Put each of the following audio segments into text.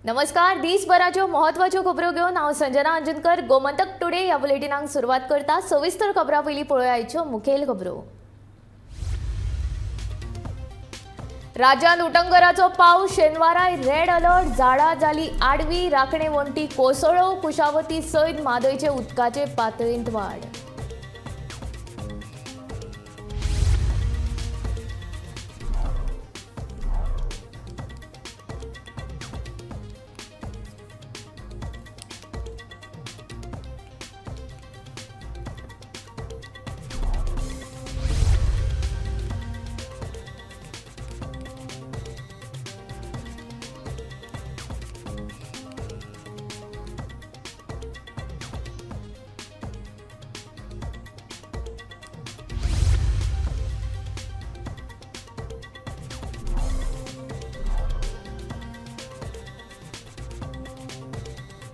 नमस्कार, दिसभराच्यो महत्वाच्यो खबरो घेवन हांव संजना अंजनकर गोमंतक टुडे ह्या बुलेटिनाक सुरवात करता। सविस्तर खबरां पयलीं पळोवया मुखेल खबरो। राज्यांत उटंगराचो पावस, शेनवाराय रेड अलर्ट, झाडां जाली आडवी, राखणे वण्टी कोसळ्यो, कुशावती सयत म्हादयचे उदकाचे पातळेंत वाड।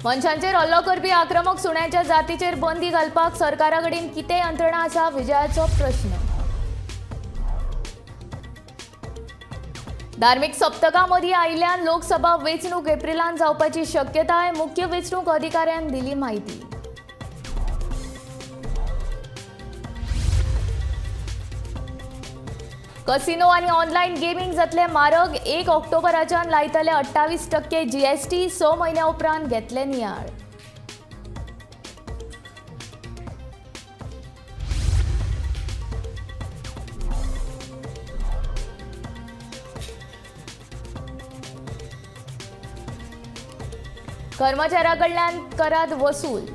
मनशांचेर हल्लो करपी आक्रमक सुण्याच्या जातीचेर बंदी घालपाक सरकारा कडेन कितें यंत्रणा आसा, विजयाचो प्रश्न। धार्मीक सप्तका मदीं आयिल्ल्यान लोकसभा वेंचणूक एप्रिलांत जावपाची शक्यताय, मुख्य वेंचणूक अधिकाऱ्यान दिली म्हायती। कसिनो आनी ऑनलायन गेमींग जातले म्हारग, 1 ऑक्टोबराच्यान लायतले 28% जीएसटी, 6 म्हयन्या उपरांत घेतले नियाळ। कर्मचाऱ्यां कडल्यान करात वसूल।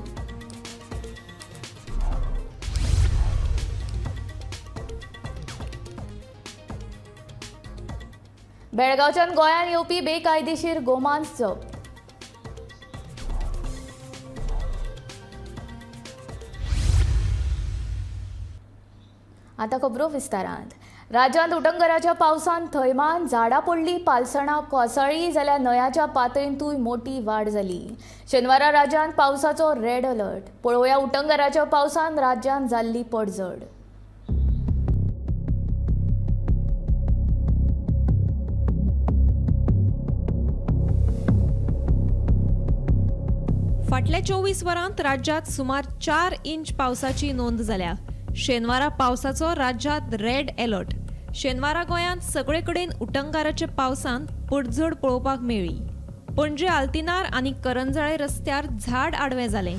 बेळगांवच्यान गोंयांत येवपी बेकायदेशीर गोमांस जप्त। आतां खबरो विस्तारांत। राज्यांत उटंगराच्या पावसान थैमान झाडां पडली, पालसणां कोसळ्ळीं, जाल्यार न्हंयाच्या पातळेंतूय मोटी वाड जाली। शेनवारा राज्यांत पावसाचो रेड अलर्ट। पळोवया उटंगराच्या पावसान राज्यांत जाल्ली पडझड। फाटल्या 24 वरांत राज्यात सुमार 4 इंच पावसाची नोंद जाल्या। शेनवारा पावसाचो राज्यात रेड अलर्ट। शेनवारा गोंयांत सगळे कडेन उटंगाराच्या पावसान पडझड पळोवपाक मेळ्ळी। पणजे आल्तिनार आनी करंजाळे रस्त्यार झाड आडवें जालें।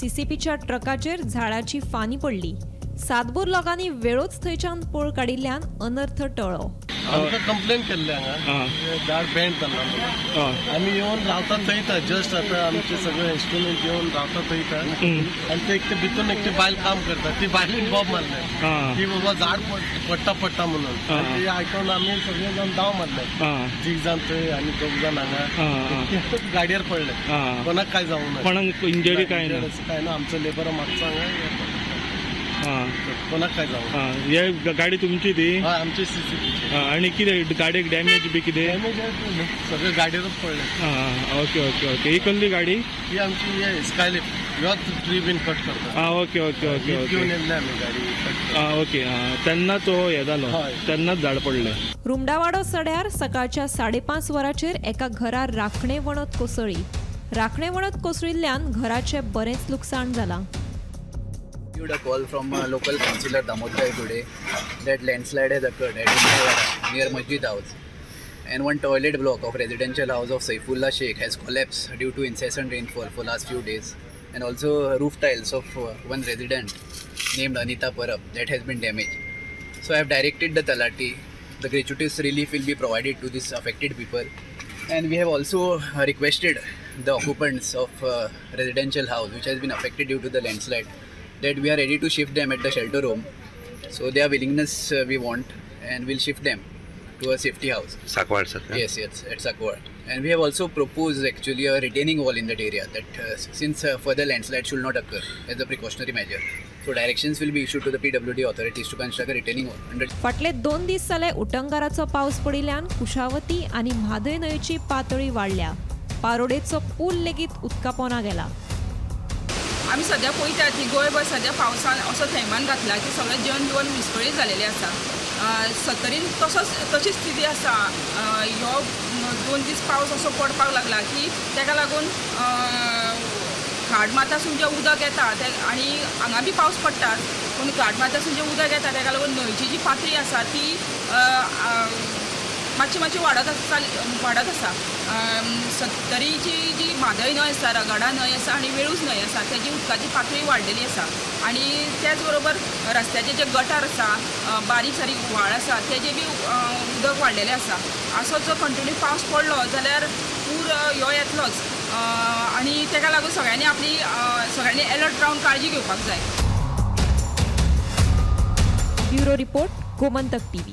सीसीपीच्या ट्रकाचेर झाडाची फानी पडली। सातबोर लोकांनी वेळोच थंयच्यान पळ काडिल्ल्यान अनर्थ टळ्ळो। आमकां कंप्लेन केल्ले हांगा झाड बँड जाल्ला म्हणून आमी येवन रावता थंयता, जस्ट आतां आमचे सगळे इन्स्ट्रुमेंट येवन रावता थंयता आनी ते एकटे भितून एकटी बायल काम करता, ती बायलेन बॉब मारले की बाबा झाड पडटा पडटा म्हणून, ती आयकून आमी सगळे जाण धांव मारले, तीग जाण थंय आनी दोग जाण हांगा गाडयेर पडले। कोणाक काय जावंक ना, कोणाक इंजरी काय ना, काय ना, आमचो लेबर मागचो हांगा कोणाक काय जावं। हे गाडी तुमची ती? हय, आमची सीसीपीची। आनी कितें गाडयेक डॅमेज बी कितें? डॅमेज सगळे गाडयेरूच पडले। Okay okay okay. ही कसली गाडी? ही आमची स्कायलिफ्ट, ह्योच ट्री बीन कट करता। आं ओके ओके ओके ओके। घेवन येयल्ले आमी गाडी कट। आं ओके। आं तेन्ना तो हें जालो, तेन्नाच झाड पडलें। रुमडावाडो सड्यार सकाळच्या 5:30 वरांचेर एका घरार राखणे वणत कोसळ्ळी। राखणे वणत कोसळिल्ल्यान घराचें बरेंच लुकसाण जालां। Received a call from a local councillor Damodar today that landslide has occurred at Umdawada near Masjid House and one toilet block of residential house of Saifullah Sheikh has collapsed due to incessant rainfall for last few days, and also roof tiles of one resident named Anita Parab that has been damaged. So I have directed the Talati, the gratuitous relief will be provided to these affected people, and we have also requested the occupants of residential house which has been affected due to the landslide that we are ready to shift them at the shelter home. So their willingness we want, and we'll shift them to a safety house. Sakwar, sir. Yes, yes, at Sakwar. And we have also proposed actually a retaining wall in that area that since further landslide should not occur as a precautionary measure. So directions will be issued to the PWD authorities to construct a retaining wall. Under फाटले 2 दीस जाले उटंगाराचो पावस पडिल्ल्यान कुशावती आनी म्हादय न्हंयची पातळी वाडल्या। पारोडेचो पूल लेगीत उदका पोंदा गेला। आमी सद्या पळयतात की गोंयभर सद्या पावसान असो थैमान घातला की सगळें जनजीवन विस्कळीत जालेलें आसा। सत्तरीन तसोच तशी स्थिती आसा। ह्यो 2 दीस पावस असो पडपाक लागला की ताका लागून घाटमाथासून जें उदक येता आनी हांगा बी पावस पडटा पूण घाटमाथासून जें उदक येता ताका लागून न्हंयची जी पातळी आसा ती मातशी मातशी वाडत आसा. सत्तरीची जी म्हादय न्हंय आसा, रगडा न्हंय आसा आनी वेळूस न्हंय आसा तेजी उदकाची पातळी वाडलेली आसा आनी त्याच बरोबर रस्त्याचे जे गटार आसा, बारीक सारीक व्हाळ आसा तेजे बी उदक वाडलेलें आसा. असो जर कंटिन्यू पावस पडलो जाल्यार पूर ह्यो येतलोच आनी ताका लागून सगळ्यांनी आपली सगळ्यांनी एलर्ट रावन काळजी घेवपाक जाय. Bureau report, Gomantak TV.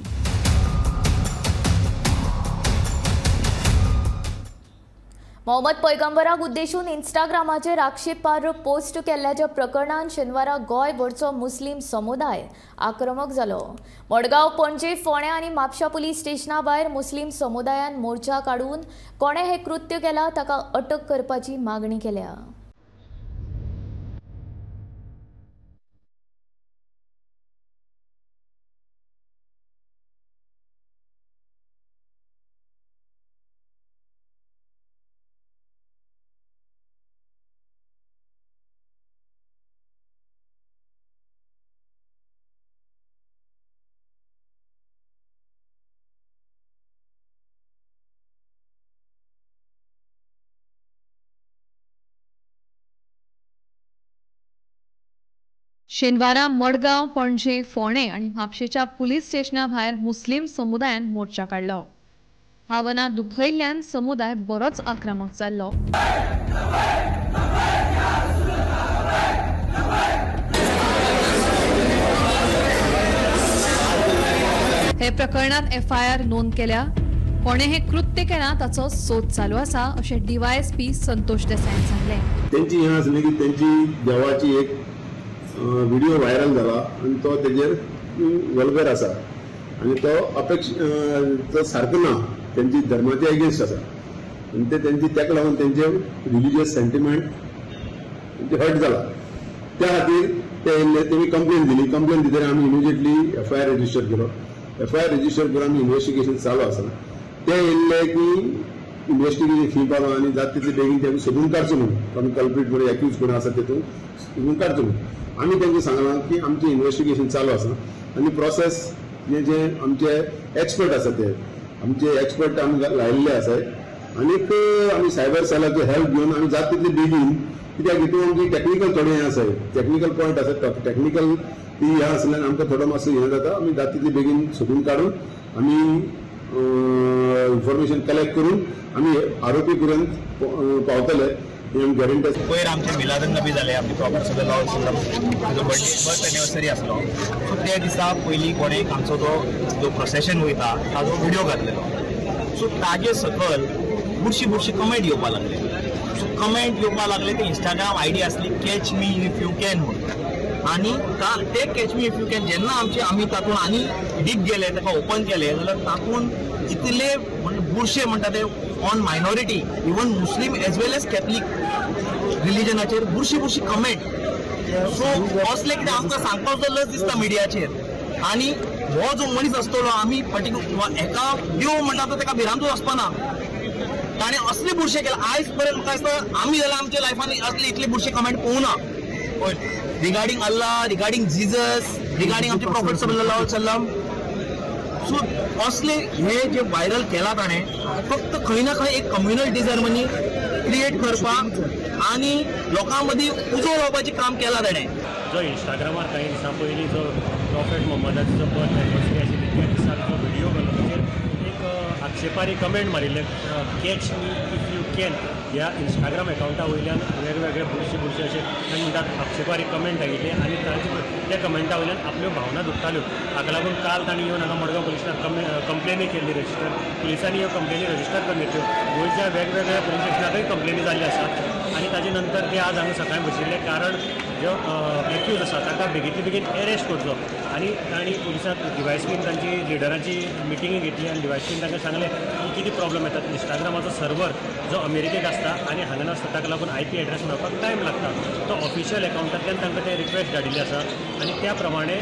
Mohammad पैगंबराक उद्देशून इंस्टाग्रामाचेर आक्षेपार्ह पोस्ट केल्ल्याच्या प्रकरणान शेनवारा गोंयभरचो मुस्लीम समुदाय आक्रमक जालो. मडगांव, पणजे, फोंड्या आनी म्हापशा पुलीस स्टेशना भायर मुस्लीम समुदायान मोर्चा काडून कोणें हें कृत्य केलां ताका अटक करपाची मागणी केल्या. शेनवारा मडगांव, पणजे, फोंडें आनी म्हापशेच्या पुलीस स्टेशना भायर मुस्लीम समुदायान मोर्चा काडलो. भावना दुखयल्ल्यान समुदाय बरोच आक्रमक जाल्लो. हे प्रकरणात एफआयआर नोंद केल्या. कोणे हे कृत्य केलां ताचो सोद चालू आसा अशें डीवायएसपी संतोष देसायान सांगलें. तेंची हें आसलें की तेंची देवाची एक व्हिडिओ व्हायरल जाला आनी तो तेजेर वल्गर आसा आनी तो अपेक्ष तो सारको ना, तेंची धर्माचे एगेन्स्ट आसा आनी ते तेंची ताका लागून तेंचे रिलिजियस सेंटिमेंट हर्ट जाला. त्या खातीर ते येयल्ले, तेमी कंप्लेन दिली. कंप्लेन दितकीर आमी इमिजिएटली एफआयआर रजिस्टर केलो. एफआयआर रजिस्टर करून आमी इन्वेस्टिगेशन चालू आसा. ते येयल्ले की इन्वेस्टिगेशन खंय पावलां आनी जाता तितले बेगीन ते आमी सोदून काडचो म्हणून, कोण कल्प्रीट कोण एक्यूज कोण आसा तेतून सोदून काडचो म्हणून आमी तांकां सांगलां की आमचें इन्वेस्टिगेशन चालू आसा आनी प्रोसेस जे जे आमचे एक्सपर्ट आसा ते आमचे एक्सपर्ट आमी लायिल्ले आसात आनीक आमी सायबर सेलाचो हेल्प घेवन आमी जाता तितले बेगीन, कित्याक हितून आमची टॅक्निकल थोडें हें आसा, टॅक्निकल पॉयंट आसा, टॅक्निकल ती हें आसल्यान आमकां थोडो मातसो हें जाता. आमी जाता तितले बेगीन सोदून काडून आमी इन्फॉर्मेशन कलेक्ट करून आमी आरोपी पर्यंत पावतले. पयर आमचे मिलादन नबी जाले, आमचे प्रॉफेट सल्लल्लाहु अलैहि वसल्लम ताजो बर्थ एनिवर्सरी आसलो. सो त्या दिसा पयलीं कोणें आमचो तो जो प्रोसेशन वयता ताजो व्हिडियो घातलेलो. सो ताजे सकयल बुरशी बुरशी कमेंट येवपा लागले. सो कमेंट येवपा लागले ते इंस्टाग्राम आयडी आसली catch me if you can म्हणून, आनी ते catch me if you can जेन्ना आमचे आमी तातूंत आनी डीप गेले, ताका ओपन केले जाल्यार तातूंत इतले बुरशे म्हणटा ते on minority, even Muslim as well as Catholic रिलिजनाचेर बुरशी बुरशी कमेंट. सो असले कितें आमकां सांगपाक जो लज दिसता मिडियाचेर. आनी हो जो मनीस आसतलो आमी पर्टिक्युलर हेका देव म्हणटा तो ताका भिरांतूच आसपाना. ताणें असले बुरशे केले आयज पर्यंत म्हाका दिसता आमी जाल्यार आमच्या लायफान असले इतले बुरशे कमेंट पळोवना regarding Allah, regarding Jesus, regarding आमचे प्रॉफेट सल्लल्लाहु अलैहि वसल्लम. सो असले हे जे व्हायरल केला ताणें फक्त खंय ना खंय एक कम्युनल डिसहार्मनी क्रिएट करपाक आनी लोकां मदीं उजो लावपाचें काम केलां ताणें. जो इंस्टाग्रामार कांय दिसां पयलीं जो प्रॉफेट मोहम्मदाचो जो बर्थ एनिवर्सरी आशिल्ली त्या दिसा जो व्हिडियो घालो ताचेर एक आक्षेपारी कमेंट मारिल्ले catch me if you can ह्या इंस्टाग्राम एकावंटा वयल्यान वेगवेगळे बुरशे बुरशे अशे म्हणटात आक्षेपारी कमेंट आयिल्ले आनी तांचे त्या कमेंटा वयल्यान आपल्यो भावना दुखताल्यो. हाका लागून काल तांणी येवन हांगा मडगांव पुलिसांत कंप्लेनी केल्ली रजिस्टर, पुलिसांनी ह्यो कंप्लेनी रजिस्टर करून घेतल्यो. गोंयच्या वेगवेगळ्या पुलीस स्टेशनाकूय कंप्लेनी जाल्ल्यो आसात आनी ताजे नंतर ते आज हांगा सकाळीं बशिल्ले, कारण जो एक्यूज आसा ताका बेगीतले बेगीन एरेस्ट करचो. आनी तांणी पुलिसांक डिवायसपीन तांची लिडरांची मिटींग घेतली आनी डिवायसपीन तांकां सांगलें की कितें प्रॉब्लम येतात. इंस्टाग्रामाचो सर्वर जो अमेरिकेक आसता आनी हांगा नासता, ताका लागून IP address मेळपाक टायम लागता. तो ऑफिशियल एकावंटांतल्यान तांकां ते रिक्वेस्ट धाडिल्ली आसा आनी त्या प्रमाणे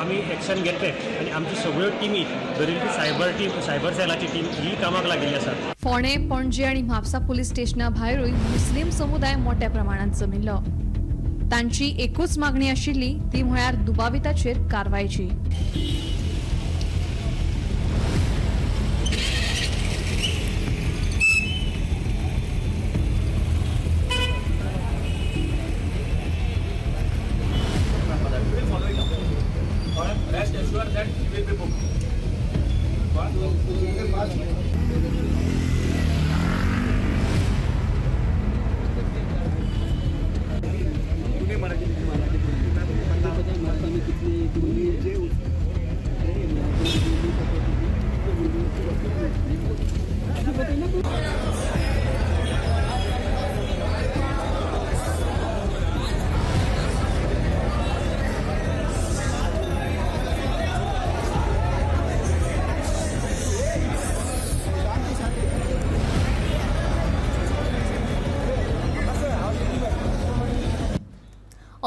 आमी एक्शन घेतले आनी आमची सगळ्यो टिमी धरिल्ली सायबर टीम, सायबर सेलाची टीम ही कामाक लागिल्ली आसा. फोंडें, पणजे आनी म्हापसा पुलीस स्टेशना भायरूय मुस्लीम समुदाय मोठ्या प्रमाणात जमिल्लो. तांची एकूच मागणी आशिल्ली ती म्हळ्यार दुबाविताचेर कारवायची.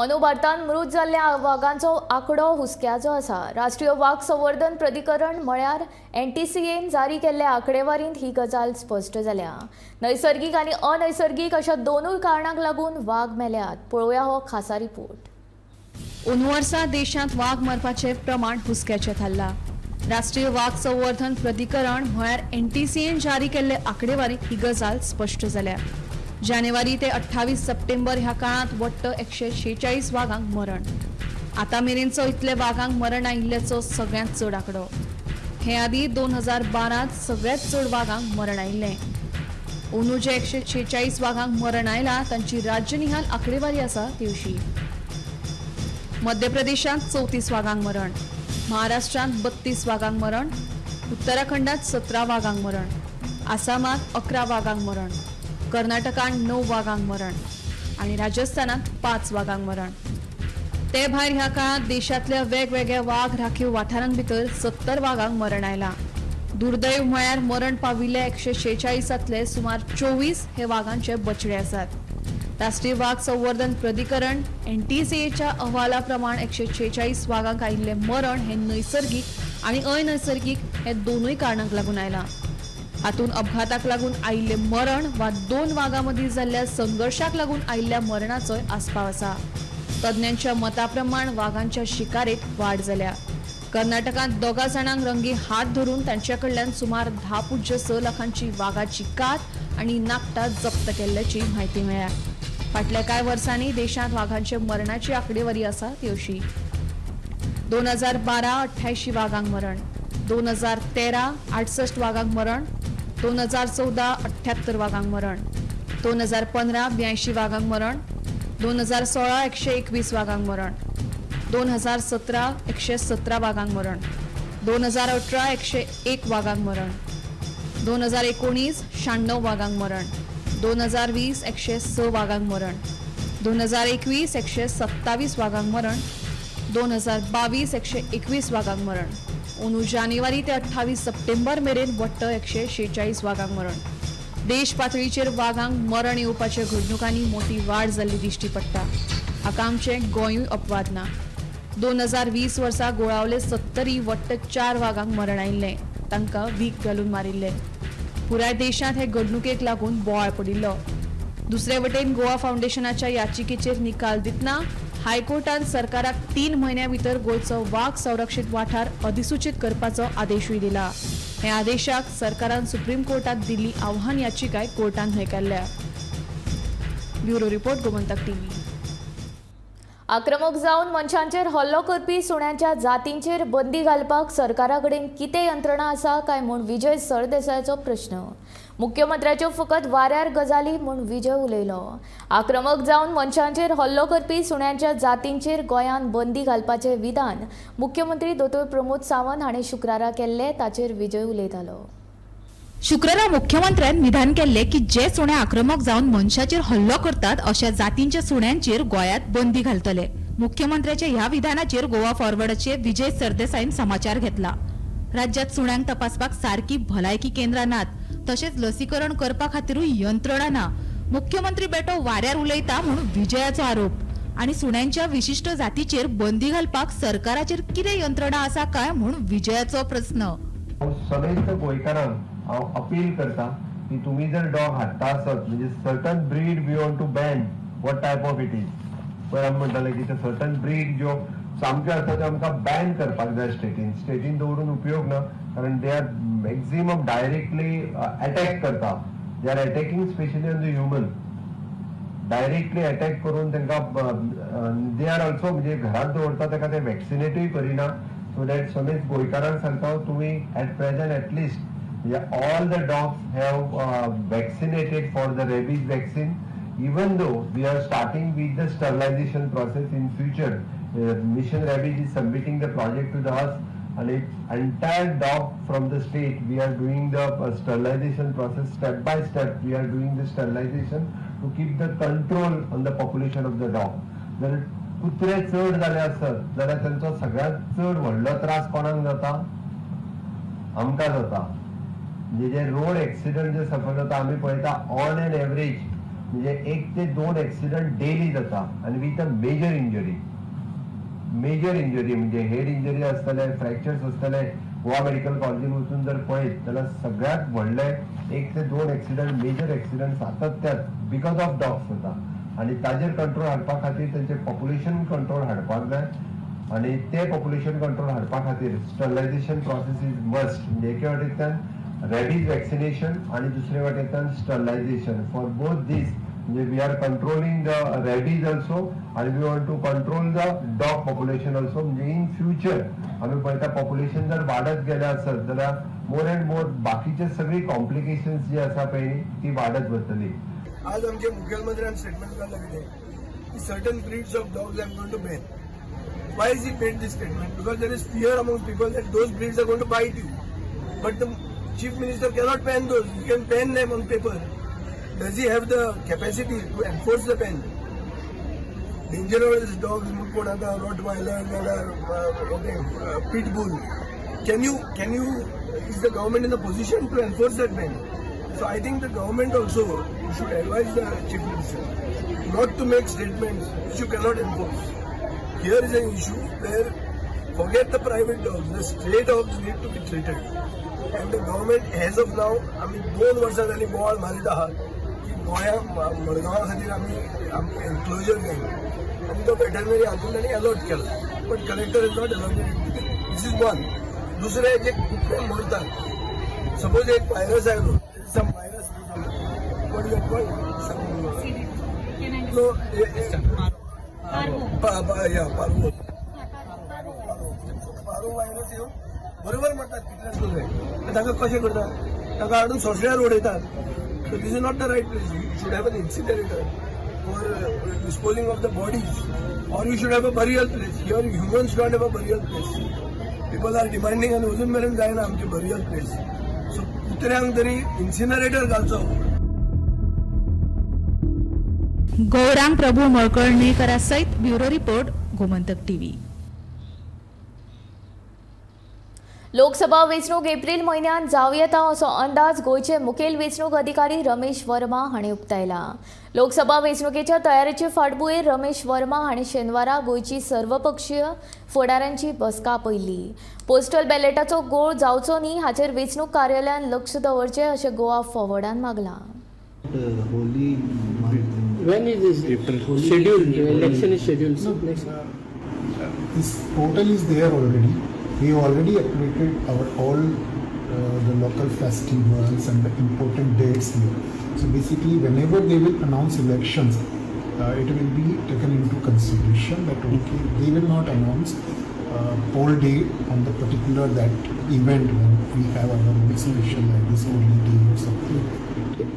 अंदू भारतांत मृत जाल्ल्या वागांचो आंकडो हुस्क्याचो आसा. राष्ट्रीय वाग संवर्धन प्राधिकरण म्हळ्यार NTCAन जारी केल्ल्या आंकडेवारींत ही गजाल स्पश्ट जाल्या. नैसर्गीक आनी अनैसर्गीक अशा दोनूय कारणांक लागून वाग मेल्यात. पळोवया हो खासा रिपोर्ट. अंदू वर्सा देशांत वाग मरपाचें प्रमाण हुस्क्याचें थारलां. राष्ट्रीय वाग संवर्धन प्राधिकरण म्हळ्यार NTCAन जारी केल्ले आंकडेवारींत ही गजाल स्पश्ट जाल्या. जानेवारी ते 28 सप्टेंबर ह्या काळांत वट्ट 146 वागांक मरण. आतां मेरेनचो इतले वागांक मरण आयिल्ल्याचो सगळ्यांत चड आंकडो. हे आदीं 2012 सगळ्यांत चड वागांक मरण आयिल्लें. अंदू जे 146 वागांक मरण आयलां तांची राज्यनिहाल आंकडेवारी आसा ती अशी. मध्य प्रदेशांत 34 वागांक मरण, महाराष्ट्रांत 32 वागांक मरण, उत्तराखंडात 17 वागांक मरण, आसामांत 11 वागांक मरण, कर्नाटकांत 9 वागांक मरण आनी राजस्थानांत 5 वागांक मरण. ते भायर ह्या काळांत देशांतल्या वेगवेगळ्या वाग राखीव वाठारां भितर 70 वागांक मरण आयलां. दुर्दैव म्हळ्यार मरण पाविल्ल्या 146तले सुमार 24 हे वागांचे बछडे आसात. राष्ट्रीय वाग संवर्धन प्राधिकरण NTCAच्या अहवाला प्रमाण 146 वागांक आयिल्लें मरण हें नैसर्गीक आनी अनैसर्गीक हे दोनूय कारणांक लागून आयलां. हातूंत अपघाताक लागून आयिल्लें मरण वा 2 वागां मदीं जाल्ल्या संघर्शाक लागून आयिल्ल्या मरणाचोय आस्पाव आसा. तज्ञांच्या मता प्रमाण वागांच्या शिकारेत वाड जाल्या. कर्नाटकांत 2 जाणांक रंगी हात धरून तांचे कडल्यान सुमार 10.6 लाखांची वागाची कात आनी नाकटां जप्त केल्ल्याची म्हायती मेळ्ळ्या. फाटल्या कांय वर्सांनी देशांत वागांच्या मरणाची आंकडेवारी आसा ती अशी. 2012 88 वागांक मरण, 2013 68 वागांक मरण, 2014 78 वागांक मरण, 2015 82 वागांक मरण, 2016 121 वागांक मरण, 2017 117 वागांक मरण, 2018 101 वागांक मरण, 2019 96 वागांक मरण, 2020 106 वागांक मरण, 2021 127 वागांक मरण, 2022 121 वागांक मरण. अंदू जानेवारी ते 28 सप्टेंबर मेरेन वट्ट 146 वागांक मरण. देश पातळीचेर वागांक मरण येवपाच्या घडणुकांनी मोठी वाड जाल्ली दिश्टी पडटा. हाका आमचें गोंयूय अपवाद ना. 2020 वर्सा गोळावले 70 वट्ट 4 वागांक मरण आयिल्लें. तांकां वीख घालून मारिल्लें. पुराय देशांत हे घडणुकेक लागून बोवाळ पडिल्लो. दुसरे वटेन गोवा फावंडेशनाच्या याचिकेचेर निकाल दितना हायकोर्टान सरकाराक 3 म्हयन्यां भितर गोंयचो वाग संरक्षीत वाठार अधिसूचीत करपाचो आदेशूय दिला. ह्या आदेशाक सरकारान सुप्रीम कोर्टात दिल्ली आव्हान याचिकाय कोर्टान न्हयकारल्या. Bureau report, Gomantak TV. आक्रमक जावन मनशांचेर हल्लो करपी सुण्यांच्या जातींचेर बंदी घालपाक सरकारा कडेन कितें यंत्रणा आसा काय म्हूण विजय सरदेसायाचो प्रश्न. मुख्यमंत्र्याच्यो फकत वाऱ्यार गजाली म्हूण विजय उलयलो. आक्रमक जावन मनशांचेर हल्लो करपी सुण्यांच्या जातींचेर गोंयांत बंदी घालपाचें विधान मुख्यमंत्री दोतोर प्रमोद सावंत हाणें शुक्रारा केल्लें, ताचेर विजय उलयतालो. शुक्रारा मुख्यमंत्र्यान विधान केल्ले की जे सुणे आक्रमक जावन मनशाचेर हल्लो करतात अशा जातींच्या सुण्यांचेर गोंयांत बंदी घालतले. मुख्यमंत्र्याच्या ह्या विधानाचेर गोवा फॉरवर्डाचे विजय सरदेसाईन समाचार घेतला. राज्यात सुण्यांक तपासपाक सारकी भलायकी केंद्रां नात, तशेंच लसीकरण करपा खातीरूय यंत्रणा ना. मुख्यमंत्री बेटो वाऱ्यार उलयता म्हूण विजयाचो आरोप आनी सुण्यांच्या विशिश्ट जातीचेर बंदी घालपाक सरकाराचेर कितें यंत्रणा आसा काय म्हूण विजयाचो प्रस्न. समेस्त गोंयकारांक हांव अपील करता की तुमी जर डॉग हाडटा आसत म्हणजे certain breed we want to ban what type of it is. पळय आमी म्हणटाले की ते सर्टन ब्रीड ज्यो सामक्यो आसा त्यो आमकां बॅन करपाक जाय स्टेटीन. स्टेटीन दवरून उपयोग ना, कारण they are maximum directly attack करता. They are attacking specially on the human. Directly attack करून तांकां they are also म्हणजे घरांत दवरता ताका ते वॅक्सिनेटूय करिना. सो that समेस्त गोंयकारांक सांगता तुमी at present at least all the dogs have vaccinated for the rabies vaccine, even though we are starting with the sterilization process in future. Mission Rabies is submitting the project to the us, and it's entire dog from the state we are doing the sterilization process step by step. We are doing the sterilization to keep the control on the population of the dog. जर कुत्रे चड जाले आसत जाल्यार तांचो सगळ्यांत चड व्हडलो त्रास कोणाक जाता? आमकां जाता. म्हणजे जे रोड एक्सिडंट जे सफर जाता आमी पळयता ऑन एन एवरेज म्हणजे 1 ते 2 एक्सिडंट डेली जाता आनी with a major injury. Major injury म्हणजे हेड इंजरी आसतले, फ्रॅक्चर्स आसतले. गोवा मेडिकल कॉलेजीन वचून जर पळयत जाल्यार सगळ्यांत व्हडले 1 ते 2 एक्सिडंट मेजर एक्सिडंट सातत्यात because of dogs जाता. आनी ताजेर कंट्रोल हाडपा खातीर तांचे पॉप्युलेशन कंट्रोल हाडपाक जाय आनी ते पॉप्युलेशन कंट्रोल हाडपा खातीर स्टरलायझेशन प्रोसेस is must. म्हणजे एके वाटेंतल्यान रेबीज वॅक्सिनेशन आनी दुसरे वाटेंतल्यान स्टरलायझेशन. फॉर बोथ these म्हणजे we are controlling the rabies also आनी we want to control the dog population also. म्हणजे इन फ्युचर आमी पळयता पॉप्युलेशन जर वाडत गेलें आसत जाल्यार मोर अँड मोर बाकीचे सगळी कॉम्प्लिकेशन्स जी आसा पळय न्ही ती वाडत वतली. आज आमचे मुख्यमंत्र्यान स्टेटमेंट काडला कितें की certain breeds of dogs I am going to ban. Why is he made this statement? Because there is fear among people that those breeds are going to bite you. But the Chief Minister cannot ban those. He can ban them on paper. Does he have the capacity to enforce the ban? Dangerous dogs, Rottweiler, Pit Bull. Can you? Is the government in the position to enforce that ban? So I think the government also should advise the Chief Minister not to make statements which you cannot enforce. Here is an issue where forget the private dogs, the stray dogs need to be treated. And the government as of now, आमी 2 वर्सां जालीं बोवाळ मारीत आहात की गोंया मडगांवा खातीर आमी एन्क्लोजर जाय आनी तो वेटरनरी हातून तांणी अलॉट केला, but collector is not allotted. This is one. दुसरें जे कुत्रे मरतात, सपोज एक व्हायरस आयलो, some virus, what is that called? No, parvo. Parvo virus येवन बरोबर मरतात कितलेच कुत्रे. तांकां कशें करतात? तांकां हाडून सोंसण्यार उडयतात. So this is not the right place. You should have an incinerator for disposing of the bodies, or you should have a burial place. Here humans don't have a burial place. People are demanding आनी अजून मेरेन जायना आमची burial place. So कुत्र्यांक तरी incinerator घालचो. गौरांग प्रभू मळकर्णेकरा सहित bureau report, Gomantak TV. Lok Sabha वेंचणूक एप्रिल म्हयन्यांत जावं येता असो अंदाज गोंयचे मुखेल वेंचणूक अधिकारी रमेश वर्मा हांणी उक्तायला. लोकसभा वेंचणुकेच्या तयारेचे फाटभुंयेर रमेश वर्मा हांणी शेनवारा गोंयची सर्वपक्षीय फुडाऱ्यांची बसका आपयली. पोस्टल बॅलेटाचो गोळ जावचो न्ही हाचेर वेंचणूक कार्यालयान लक्ष दवरचें अशें Goa फॉरवर्डान मागलां. When is this scheduled? The election is scheduled. No, this portal is there already. We already updated our all the local festivals and the important dates here. So basically, whenever they will announce elections, it will be taken into consideration that okay, they will not announce poll day on the particular that event when we have our own special like this holy day or something.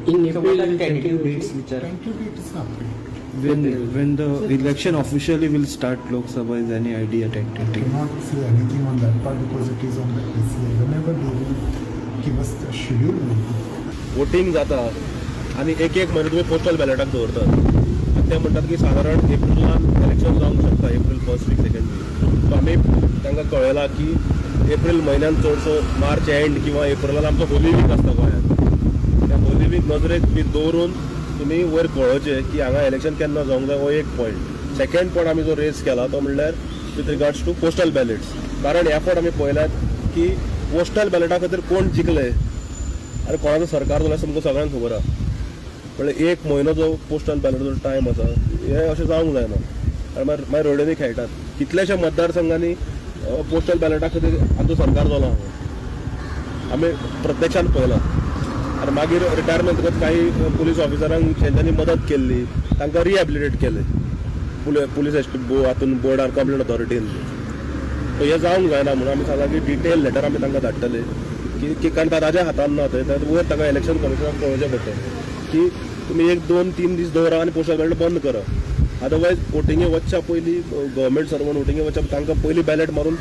In April, so what are tentative dates which are? Tentative date is not. When the election officially will start, Lok Sabha, is any idea tentative? I cannot say anything on that part because it is on the ACI. Whenever they will Give us the schedule. Voting जाता आनी एक एक म्हयनो तुमी postal बॅलेटाक दवरतात आनी ते म्हणटात की सादारण एप्रिलान इलेक्शन जावंक शकता, April first week second week. So आमी तांकां कळयलां की एप्रील म्हयन्यान चडसो मार्च एंड किंवा एप्रिलान आमचो होली वीक आसता गोंयांत. त्या होली वीक नजरेक बी दवरून तुमी वयर कळोवचें की हांगा इलेक्शन केन्ना जावंक जाय, हो एक पॉयंट. सेकेंड पॉयंट आमी जो रेज केला तो म्हणल्यार with regards to postal ballots, कारण ह्या फावट आमी पळयल्यात की पोस्टल बॅलेटा खातीर कोण जिखले आनी कोणाचो सरकार जाल्यार तुमकां सगळ्यांक खबर आहा. म्हणल्यार एक म्हयनो जो पोस्टल बॅलेटाचो टायम आसा हें अशें जावंक जायना. आनी मागीर रोड्यांनी खेळटात. कितल्याश्या मतदारसंघांनी पोस्टल बॅलेटा खातीर आमचो सरकार जालो आमी प्रत्यक्षान पळयलां. आनी मागीर रिटायरमेंट जातकच कांय पुलीस ऑफिसरांक तेंच्यांनी मदत केल्ली, तांकां रिहेबिलिटेट केले पुलीस हातून बोर्डार कंप्लेंट ऑथॉरिटीन. सो हें जावंक जायना म्हणून आमी सांगलां की डिटेल लेटर आमी तांकां धाडटले की कारण ताज्या हातान ना थंय, वयर तांकां इलेक्शन कमिशनाक कळोवचें पडटलें की तुमी 1 2 3 दीस दवरा आनी पोस्टल बॅलेट बंद करा. अदरवायज वोटिंगे वचच्या पयलीं गव्हर्मेंट सर्वंट वोटिंगे वचच्या तांकां पयलीं बॅलेट मारून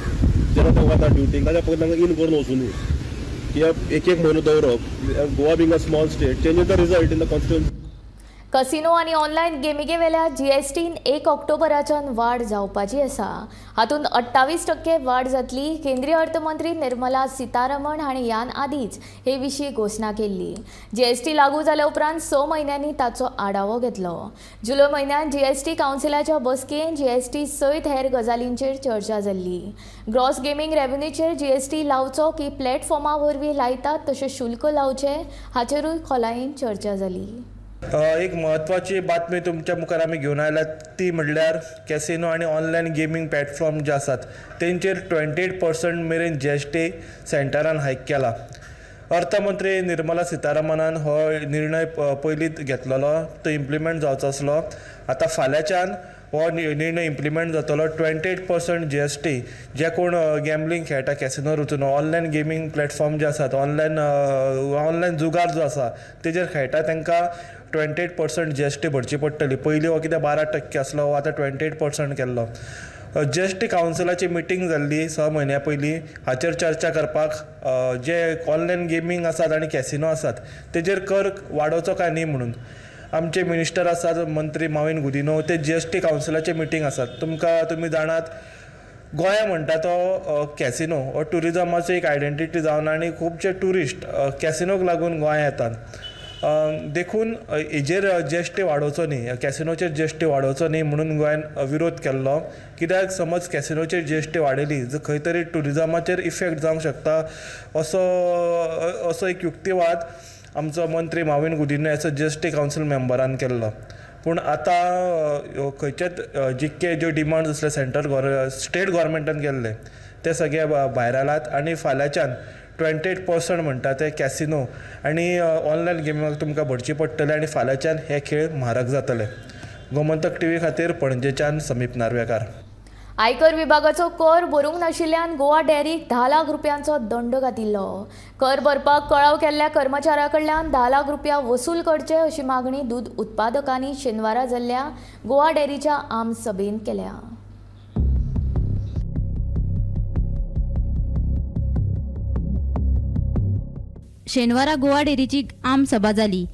जेन्ना ते वता ड्युटीक ताच्या पयलीं तांकां इन करून वचुनी. कित्याक एक एक म्हयनो दवरप, Goa being a small state changes the result in the constituency. Casino आनी ऑनलायन गेमिंगे वेल्या जीएसटीन 1 ऑक्टोबराच्यान वाड जावपाची आसा. हातूंत 28% वाड जातली. केंद्रीय अर्थमंत्री निर्मला सीतारमण हांणी ह्यान आदींच हे विशीं घोशणा केल्ली. जीएसटी लागू जाल्या उपरांत 6 म्हयन्यांनी ताचो आढावो घेतलो. जुलय म्हयन्यांत जीएसटी कावन्सिलाच्या बसकेन जीएसटी सयत हेर गजालींचेर चर्चा जाल्ली. ग्रॉस गेमींग रेव्हेन्यूचेर जीएसटी लावचो की प्लॅटफॉर्मा वरवीं लायतात तशें शुल्क लावचें हाचेरूय खोलायेन चर्चा जाली. एक म्हत्वाची बातमी तुमच्या मुखार आमी घेवन आयल्या ती म्हणल्यार कॅसिनो आनी ऑनलायन गेमींग प्लॅटफॉर्म जे आसात तेंचेर 28% मेरेन जीएसटी सेंटरान हायक केला. अर्थमंत्री निर्मला सीतारामनान हो निर्णय पयलींच घेतलेलो, तो इम्प्लिमेंट जावचो आसलो. आतां फाल्यांच्यान हो निर्णय इम्प्लिमेंट जातलो. 28% जीएसटी जे कोण गॅम्बलिंग खेळटा कॅसिनोर वचून ऑनलायन गेमींग प्लॅटफॉर्म जे आसात ऑनलायन जुगार जो आसा तेजेर खेळटा तांकां 28% जीएसटी भरची पडटली. पयलीं हो कितें 12% आसलो, हो आतां 28% केल्लो. जीएसटी कावन्सिलाची मिटींग जाल्ली 6 म्हयन्या पयलीं, हाचेर चर्चा करपाक जे ऑनलायन गेमींग आसात आनी कॅसिनो आसात तेजेर कर वाडोवचो काय न्ही म्हणून आमचे मिनिस्टर आसात मंत्री माविन गुदिन्हो ते जीएसटी कावन्सिलाचे मिटींग आसात. तुमकां तुमी जाणात गोंय म्हणटा तो कॅसिनो हो ट्युरिजमाचो एक आयडेंटिटी जावन आनी खुबशे ट्युरिस्ट कॅसिनोक लागून गोंया येतात. देखून हेजेर जीएसटी वाडोवचो न्ही, कॅसिनोचेर जीएसटी वाडोवचो न्ही म्हणून गोंयान विरोध केल्लो. कित्याक समज कॅसिनोचेर जीएसटी वाडयली जर खंय तरी ट्युरिजमाचेर इफेक्ट जावंक शकता असो असो एक युक्तिवाद आमचो मंत्री माविन गुदिन्हो हेचो जीएसटी कावन्सील मेंबरान केल्लो. पूण आतां खंयचेच जितके ज्यो डिमांड्स आसले सेंट्रल स्टेट गव्हर्मेंटान केल्ले ते सगळे भायर आयलात आनी फाल्यांच्यान 28% म्हणटा ते कॅसिनो आनी ऑनलायन गेमींग तुमकां भरची पडटले आनी फाल्यांच्यान हे खेळ म्हारग जातले. गोमंतक टीव्ही खातीर पणजेच्यान समीप नार्वेकार. आयकर विभागाचो कर भरूंक नाशिल्ल्यान गोवा डेअरीक 10 लाख रुपयांचो दंड घातिल्लो. कर भरपाक कळाव केल्ल्या कर्मचाऱ्या कडल्यान 10 लाख रुपया वसूल करचे अशी मागणी दूद उत्पादकांनी शेनवारा जाल्ल्या गोवा डेअरीच्या आम सभेंत केल्या. शेनवारा गोवा डेअरीची आम सभा जाली.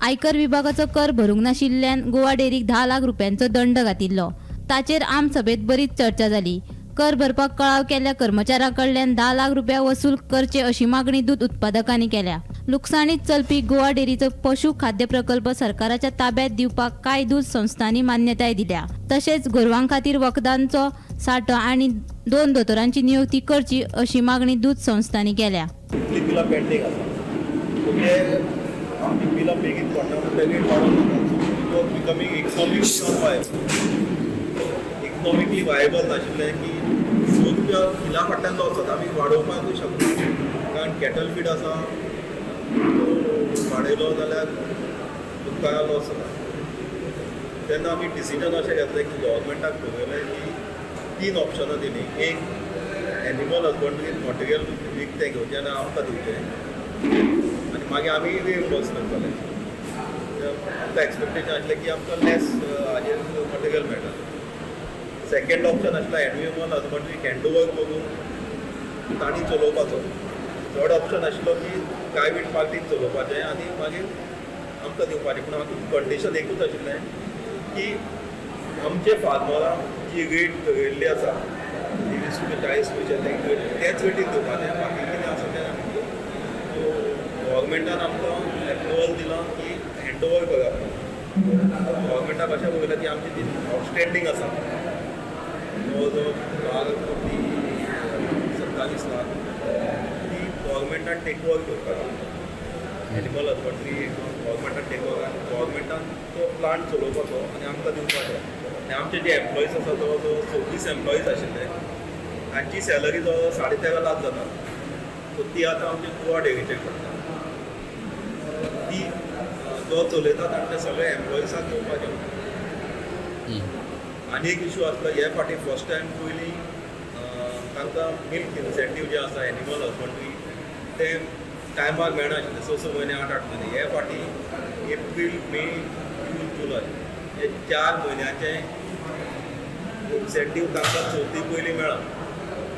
आयकर विभागाचो कर भरूंक नाशिल्ल्यान गोवा डेअरीक 10 लाख रुपयांचो दंड घातिल्लो. ताचेर आम सभेत बरीच चर्चा जाली. कर भरपाक कळाव केल्ल्या कर्मचाऱ्यां कडल्यान 10 लाख रुपया वसूल करचे अशी मागणी दूद उत्पादकांनी केल्या. लुकसाणीत चलपी गोवा डेअरीचो पशु खाद्य प्रकल्प सरकाराच्या ताब्यात दिवपाक कांय दूद संस्थांनी मान्यताय दिल्या. तशेंच गोरवां खातीर वखदांचो सांठो आनी 2 दोतोरांची नियुक्ती करची अशी मागणी दूद संस्थांनी केल्या. इकॉनॉमिकली वायबल नाशिल्लें की 100 रुपया किला फाटल्यान जो आसा आमी वाडोवपाकूय शकना, कारण कॅटल फीड आसा तो वाडयलो जाल्यार तुमकां लॉस जाता. तेन्ना आमी डिसिजन अशें घेतलें की गव्हर्मेंटाक पळयलें की 3 ऑप्शनां दिलीं. एक, एनिमल हजबंड्रीन मटेरियल विकतें घेवचें आनी आमकां दिवचें आनी मागीर आमी रिएम्बर्स करतले. आमकां एक्सपेक्टेशन आसलें की आमकां लेस हाजेर मटेरियल मेळटा. सेकंड ऑप्शन आसलो एनिमल हजबंड्री हँड ओवर करून तांणी चलोवपाचो. थर्ड ऑप्शन आशिल्लो की प्रायवेट पार्टीन चलोवपाचें आनी मागीर आमकां दिवपाचें. पूण हातूंत कंडिशन एकूच आशिल्लें की आमचे फार्मरांक जी रेट थरयल्ली आसा 20 रुपया 40 पयशे तेच रेटीन दिवपाचें, बाकी कितें आसा तें आमी. सो गव्हर्मेंटान आमकां एप्रुवल दिलां की हँड ओवर करात. गव्हर्मेंटाक अशें पळयलां की आमची ती आवटस्टँडींग आसा जवळ जवळ 12 कोटी 27 लाख ती गव्हर्मेंटान टेक ओवर करपाची. एनिमल हजबंड्री गव्हर्मेंटान टेक ओवर आनी गव्हर्मेंटान तो प्लांट चलोवपाचो आनी आमकां दिवपाचो. आनी आमचे जे एम्प्लॉईज आसा जवळ जवळ 26 एम्प्लॉईज आशिल्ले तांची सॅलरी जवळ 13.5 लाख जाता. सो ती आतां आमची गोवा डेअरीचेर पडटा. ती जो चलयता तांच्या सगळ्या एम्प्लॉईजांक दिवपाचें. आनी एक इशू आसलो हे फावटी फर्स्ट टायम पयलीं तांकां मिल्क इन्सेंटीव जें आसा एनिमल हजबंड्री तें टायमाक मेळनाशिल्लें, 6-6 म्हयने 8-8 म्हयने. हे फावटी एप्रील मे जून जुलय हे 4 म्हयन्याचे इन्सेंटीव तांकां चवथी पयलीं मेळ्ळा.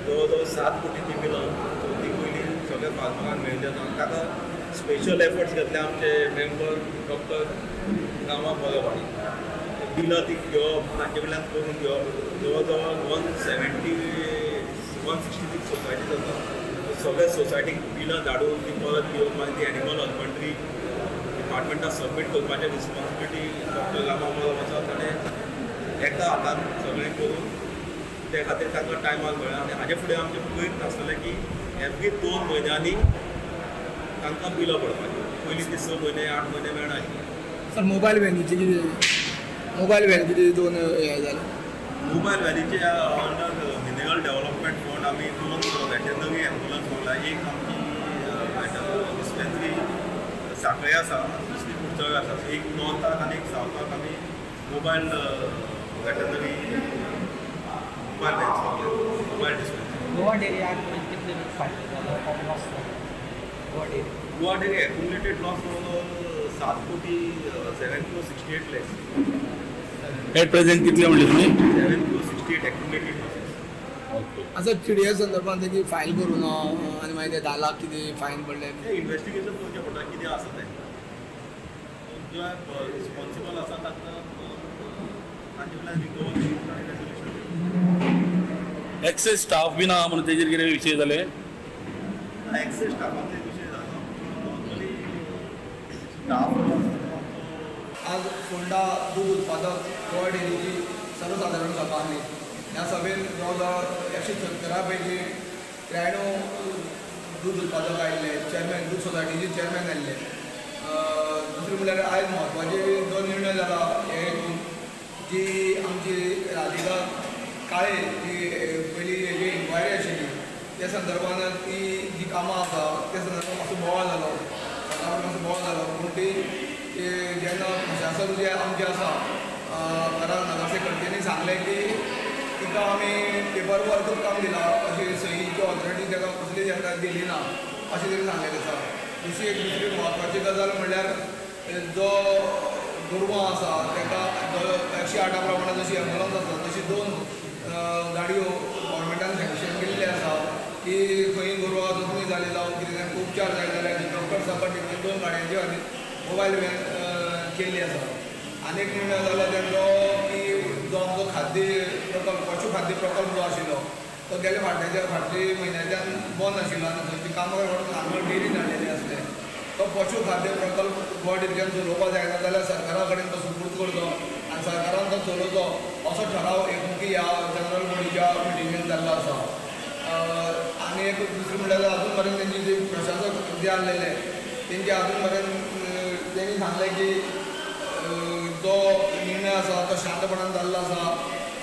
जवळ जवळ 7 कोटीची बिलां चवथी पयलीं सगळ्या फार्मरांक मेळिल्ली आसा. ताका स्पेशल एफर्ट्स घेतले आमचे मेंबर डॉक्टर रामा परब हांणी. बिलां ती घेवप तांचे कडल्यान करून घेवप. जवळ जवळ 166 सोसायटीज आसा, सगळ्या सोसायटीक बिलां धाडून ती परत घेवन मागीर ती एनिमल हजबंड्री डिपार्टमेंटाक सबमीट करपाचें रिस्पॉन्सिबिलिटी डॉक्टर रामा परब आसा. ताणें एका हातान सगळें करून ते खातीर तांकां टायमाक मेळ्ळा. आनी हाजे फुडें आमचें प्रयत्न आसतलें की एवरी 2 म्हयन्यांनी तांकां बिलां पडपाचीं. पयलीं ती 6 म्हयने 8 म्हयने मेळनाशिल्लीं. सर मोबायल व्हॅनीचे कितें, मोबायल व्हॅनीचे दोन हें जालें? मोबायल व्हॅनीचे अंडर मिनरल डेव्हलपमेंट फंड आमी 2 वेटरनरी एम्बुलन्स मागला. एक आमची डिस्पेन्सरी सांखळे आसा, दुसरी कुडचडे आसा. एक नॉर्थाक आनी एक सावथाक आमी मोबायल वेटरनरी मोबायल व्हॅन्स मागल्या, मोबायल डिस्पेन्सरी. गोवा डेअरी आज पर्यंत कितले फायदो जालो, लॉस जालो Goa dairy? Goa dairy accumulated loss जवळ 7 कोटी 7.68 crore. At present कितले म्हणले तुमी? 7.68 एक्युमुलेटेड लॉसेस. आसा चिडये संदर्भात की फायल करूं ना आनी मागीर ते 10 लाख कितें फायन पडलें, तें इन्वेस्टिगेशन करचें पडटा कितें आसा तें. जे रिस्पॉन्सिबल आसा तांकां तांचे कडल्यान रिकवर करून आनी रेजोल्युशन. एक्सेस स्टाफ बी ना म्हणून तेजेर कितें विशय जाले? एक्सेस स्टाफाचे विशय जालो नॉर्मली स्टाफ आज फोंडा दूद उत्पादक गोवा डेअरीची सर्वसादारण सभा आसली. ह्या सभेन जवळ जवळ 170 पैकी 93 दूद उत्पादक आयिल्ले, चेअरमॅन दूद सोसायटीचे चेअरमॅन आयिल्ले. दुसरें म्हणल्यार आयज म्हत्वाचे जो निर्णय जाला हे हितून जी आमची राधिका काळे जी पयलीं हेजी इन्क्वायरी आशिल्ली त्या संदर्भान ती जी कामां आसा त्या संदर्भान मातसो बोवाळ जालो, सरकारान मातसो बोवाळ जालो. पूण ती जेन्ना प्रशासन जें आमचें आसा घरा नगरसेवकांनी सांगलें की तिका आमी पेपर वर्कूच काम दिलां, अशी सहीची ऑथॉरिटी ताका कसली ताका दिली ना अशें तरी सांगलेलें आसा. दुसरी एक दुसरी म्हत्वाची गजाल म्हणल्यार जो गोरवां आसा ताका 108 प्रमाणे जशी एम्बुलन्स आसा तशी 2 गाडयो गव्हर्मेंटान सँक्शन केल्ली आसा की खंय गोरवां जखमी जाली जावं कितें तांकां उपचार जाय जाल्यार डॉक्टर सकट 2 गाडयांची खातीर मोबायल व्हॅन केल्ली आसा. आनी एक निर्णय जालो तेंचो की जो आमचो खाद्य प्रकल्प पशु खाद्य प्रकल्प जो आशिल्लो तो गेले फाटल्या म्हयन्याच्यान बंद आशिल्लो आनी थंयची कामां व्हरून हांगा डेअरीन हाडलेली आसले. तो पशु खाद्य प्रकल्प गोवा डेअरीच्यान चलोवपाक जायना जाल्यार सरकारा कडेन तो सुपूर्द करचो आनी सरकारान तो चलोवचो असो ठराव एकमुखी ह्या जनरल बॉडीच्या मिटिंगेन जाल्लो आसा. आनी एक दुसरें म्हणल्यार अजून पर्यंत तेंची जे प्रशासक जे आसलेले तेंचे अजून पर्यंत तेणी सांगलें की जो निर्णय आसा तो शांतपणान जाल्लो आसा,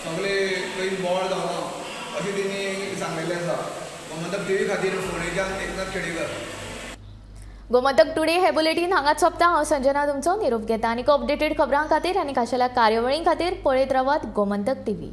सगळे खंय बोवाळ जावना अशें तेणी सांगलेलें आसा. गोमंतक टीव्ही खातीर फोंडेच्यान एकनाथ खेडेकर. गोमंतक टुडे हे बुलेटीन हांगाच सोंपता. हांव संजना तुमचो निरोप घेता. आनी अपडेटेड खबरां खातीर आनी खाशेल्या कार्यावळीं खातीर पळयत रावात गोमंतक टीव्ही.